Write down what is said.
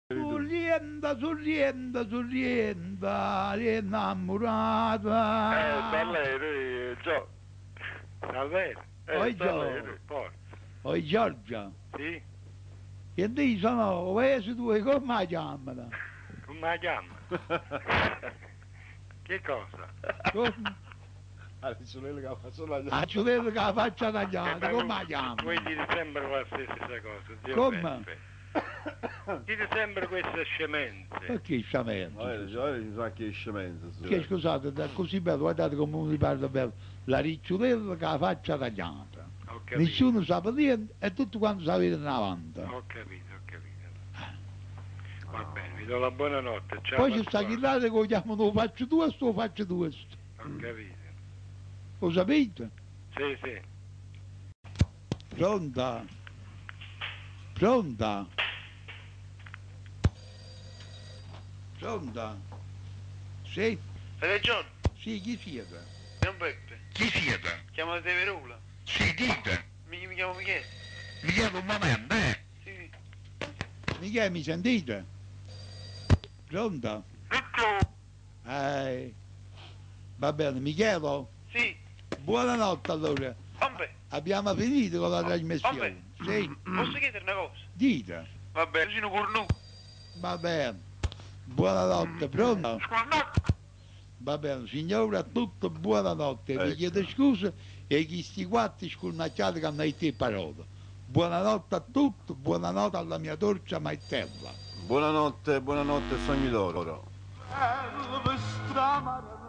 Surriento, Surriento, Surriento, è 'nnammurata. Eh, Salleri, Gio. Salleri. Eh, Oi, Gio. Salleri, forza. Oi Giorgia, Sì? che dici no, vedi tu come la chiamano? Come la chiama? Che cosa? Come? Ah, ricciolello che fa solo la A Giulietta che la faccia tagliata, Eh, come la chiamano? Voi dite sempre la stessa cosa, zio Come? Peppe. Dite sempre queste scemenze. Perché No, sciamento? ricciolello mi sa che è scemenza. sì. Che scusate, da così bello, guardate come mi parla bello. La ricciolella che la faccia tagliata. Ho capito. Nessuno sa niente e tutti quanti sa vedere in avanti. Ho capito, ho capito. Va bene, vi do la buonanotte. Ciao. Poi ci sta Pasquale. chi là che lo chiamano lo faccio tu e lo faccio tu. Ho capito. Lo sapete? Sì, sì. Pronta? Pronta? Pronta? Sì? Regione, Sì, chi siete? sono Beppe, Chi siete? chiamo da Verula, Sì, dite. mi, mi chiamo Michele, Mi chiamo un momento, eh? sì, Michele, mi sentite? Pronta? Eh, va bene, Michele? sì, Buonanotte allora. vabbè, Abbiamo finito con la trasmissione. Sì, posso chiedere una cosa? dite. Vabbè, sono cornuto. Va bene. Buonanotte, pronto? Va bene, signora, tutto buonanotte. Vi Ecco. chiedo scusa e questi quattro scurnacchiati che hanno detto parole. Buonanotte a tutti, buonanotte alla mia dolce maitella. Buonanotte, buonanotte, sogni d'oro. Elvis Stramara.